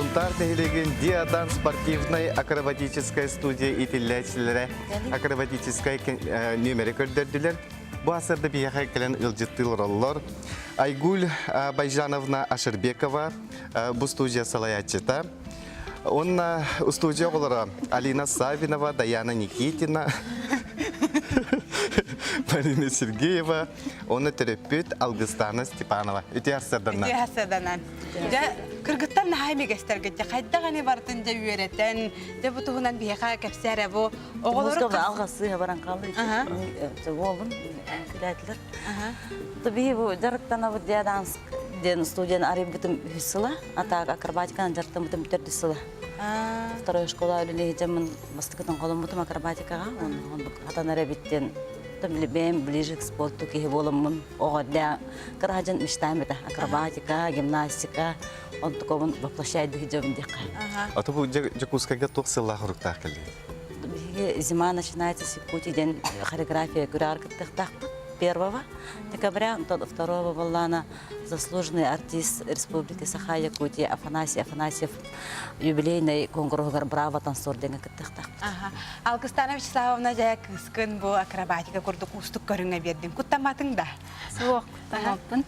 Сунтаар нэһилиэгин Диадан спортивнай акробатическай студия иитиллээччилэрэ акробатическай нүөмэри көрдөрдүлэр. Бу асырда биһиэхэ кэлэн ыалдьыттыы олороллор. Айгуль Байжановна Ашербекова бу студия салайааччыта. Уонна устуудьуйа оҕолоро Алина Савинова, Даяна Никитина, Марина Сергеева, уонна төрөппүт Алгыстана Степанова. Үтүө сарсыарданан. Үтүө сарсыарданан. Дьэ, кыргыттар наһаа имигэстэргит. Дьэ, хайдах ини барытын дьэ үөрэтэн, дьэ бу туһунан биһиэхэ кэпсээр бу оҕолору алҕас сыыһа баран хаалла. Уолум күлээтилэр. Биһи бу дьарыктанабыт диаданс диэн студияны арыйбытым үһүс сыла. А так акробатиканан дьарыктаммытым төрдүс сыла. Второй школа үлэлиһитэммин бастакытын холоммутум акробатикаҕа. Оннук хатанар эбит диэн бэйэм ближе к спорту киһи буоламмын оҕо кыраһадьан мечтаем это акробатика, гимнастика, онтукобун воплощать дыһыдьабын диэххэ. А то бу Дьокуускайга туох сыллаах уруктаах кэллиҥ? Биһиги «Зима начинается с Якутии» диэн хореография күрэҕэр кыттыахтаахпыт первого декабря, онтон второго буоллаана заслуженный артист Республики Саха-Якутия Афанасий Афанасьев юбилейный куонкуруһугар «Браво, танцор» диэҥҥэ кыттыахтаахпыт. Алгыстана Вячеславовна дьэ кыыскын бу акробатика курдук уустук көрүҥҥэ биэрдиҥ. Куттамматыҥ да? Суох, куттаммаппын.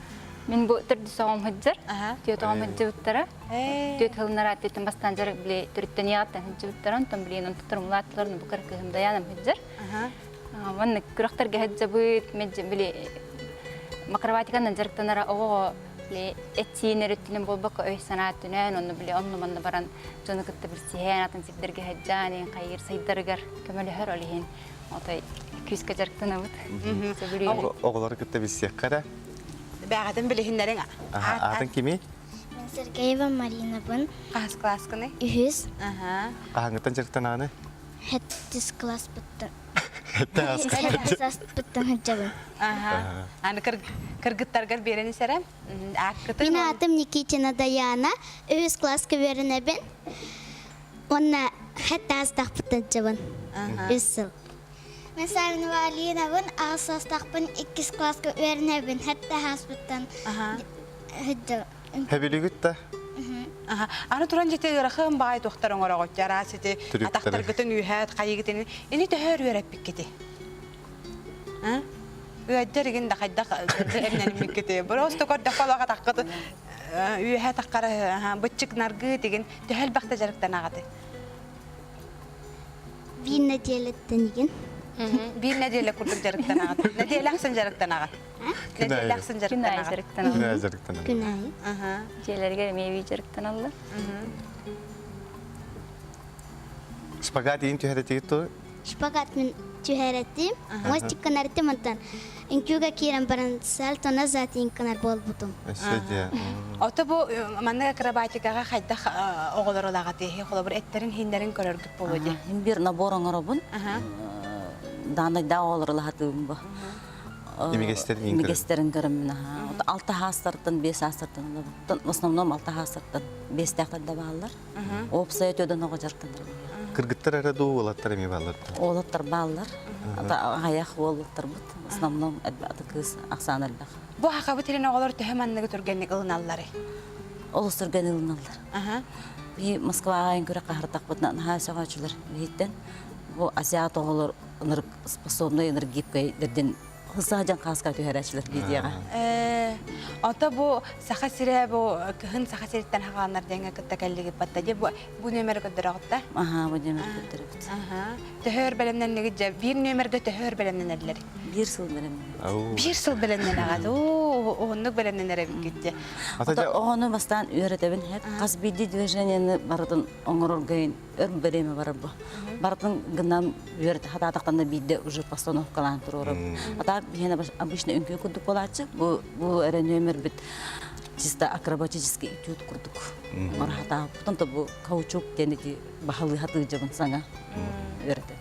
Мин бу төрдүс оҕом сылдьар. Түөрт оҕом сылдьыбыттара. Түөрт сылынара түөртүн бастаан дьарык били төрүттэн иэҕэттэн сылдьыбыттара. Онтон билигин онтуттар улааттылар, бу кыра кыыһым Даяна сылдьар. Маннык күрэхтэргэ сылдьабыт, били акробатиканан дьарыктанара оҕоҕо били эт-сиин өрүттүнэн буолбакка өй-санаа өттүнэн, онно били онно-манна баран дьону кытта билсиһэн, атын сирдэргэ сылдьан, иһин хайыыр сайдарыгар көмөлөһөр ол иһин отой күүскэ дьарыктанабыт. Сөбүлүүбүт. Оҕолору кытта билсиэххэ эрэ. Бэҕэтин билиһиннэриҥ. Аатын кимий? Мен Сергеева Маринабын. Хаһыс класскыный? Үһүс. Хаһааҥҥыттан дьарыктанааны? Хэттис класспыттан. Хэттис класспыттан сылдьабын. Аны кыргыттаргар биэрэн исэрэ. Мин аатым Никитина Даяна. Үһүс класска үөрэнэбин. Уонна хэт аастахпыттан сылдьабын. Үс сыл. Мен Савинова Алинабын, аҕыс саастаахпын, иккис класска үөрэнэбин. Хэттэ ааспыттан сылдьабын. Хэбилигит да? Аны туран дьити ыарахан баай туохтар оҥороҕут араас ити атахтаргытын үүһээт хайыгытын ини төһө үөрэппиккити? Ыаддьар игин да хайдах эмнэниммиккити? Просто көрдөххө олох атаххыт үөһэ таххара быччык наргыы тигин төһө элбэхтэ дьарыктанаҕыты? Биир нэдиэлэттэн игин. Биир нэдиэлэ курдук дьарыктанаҕыт. Нэдиэлэ ахсын дьарыктанаҕыт. Нэдиэлэ ахсын дьарыктанаҕыт. Күн аайы дьарыктанаҕыт. Күн аайы. Дьиэлэригэр эмиэ эбии дьарыктаналлар. Шпагат иин түһэрэтигит туой? Шпагат мин түһэрэтим. Мостик кынартым онтон үҥкүүгэ киирэн баран сальто назад инкынар буолбутум. Өссө дьэ. Ото бу маннык акробатикаҕа хайдах оҕолор ылаҕытый? Холобур, эттэрин-хииннэрин көрөргүт буолуо дии. Мин бир набор оҥоробун. Даанайдаах оҕолор ылаһатыым бу. Имигэстэрин көрөм. Имигэстэрин көрөммүн аха. Алта хаастартан, биэс хаастартан ылабын. В основном алта хаастартан биэстээхтэр да бааллар. Уопсайа төдөн оҕо дьарыктанар. Кыргыттар эрэ дуу, уолаттар эмиэ бааллар дуу? Уолаттар бааллар. Аҕыйах уолаттарбыт. В основном аты кыыс ахсаана элбэх. Бу хахабыт илин оҕолор төһө манныгы түргэнник ылыналларый? Олус түргэн ылыналлар. Би Москваҕа айан күрэх хаһыртахпытына наһаа сөҕөөчүлэр биһиттэн. Бу азиат оҕолор ынырык способный, ынырык гибкай дэрдин саһдьан хааска түһэрээччилэр видеоҕа. Ото бу Саха сирэ бу кыһын Саха сириттэн хаҕааннар диэҥҥэ кытта кэллигит батта дии бу бу нүөмэри көрдөрөҕүт да? Аха, бу нүөмэри көрдөрөбүт. Аха. Төһө өр бэлэмнэннигит дьэ? Биир нүөмэргэ төһө өр бэлэмнэнэллэр? Биир сыл бэлэмнэнэбит. Биир сыл бэлэмнэнэҕит. Оо, уһуннук бэлэмнэнэр эбиккит дьэ. Оҕону бастаан үөрэтэбин хэп. Хас биирдии движениены барытын оҥорорго өр бириэмэ барар бу. Барытын гынан үөрэтэ хатаатахтарына биирдэ уже постановкалаан туруорабыт. А так биһиэнэ обычно үҥкүү курдук буолааччы. Бу бу эрэ нүөмэрбит чисто акробатический этюд курдук. Хатааппытын то бу каучук диэн ити баһылыы хатыыдьабын саҥа үөрэтэ.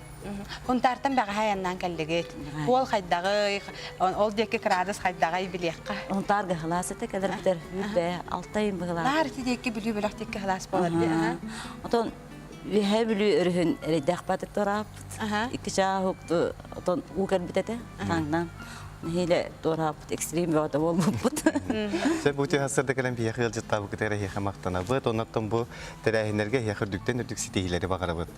Хунтаартан бэҕэһээ айаннаан кэллигит. Уол хайдаҕый, ол диэки кыраадыс хайдаҕый билиэххэ. Хунтаарга хылаас этэ кэлэрбитэр үүрбэ алтайын быһылаах. Наар ити диэки Бүлүү бөлөх диэки хылаас буолар дии. Отон Үөһээ Бүлүү өрүһүн эрэйдээх баатык туорааппыт. Икки чаас укту отон уу кэлбит этэ тааҥнаан. Нэһиилэ туорааппыт экстрим бөҕөтө буолбуппут. Сөп бу түһасырда кэлэн биһиэхэ ыалдьыттаабыкытыгар эһиэхэ махтанабыт. Оннуттан бу тэрээһиннэргэ эһиэхэ үрдүктэн үрдүк ситиһиилэри баҕарабыт.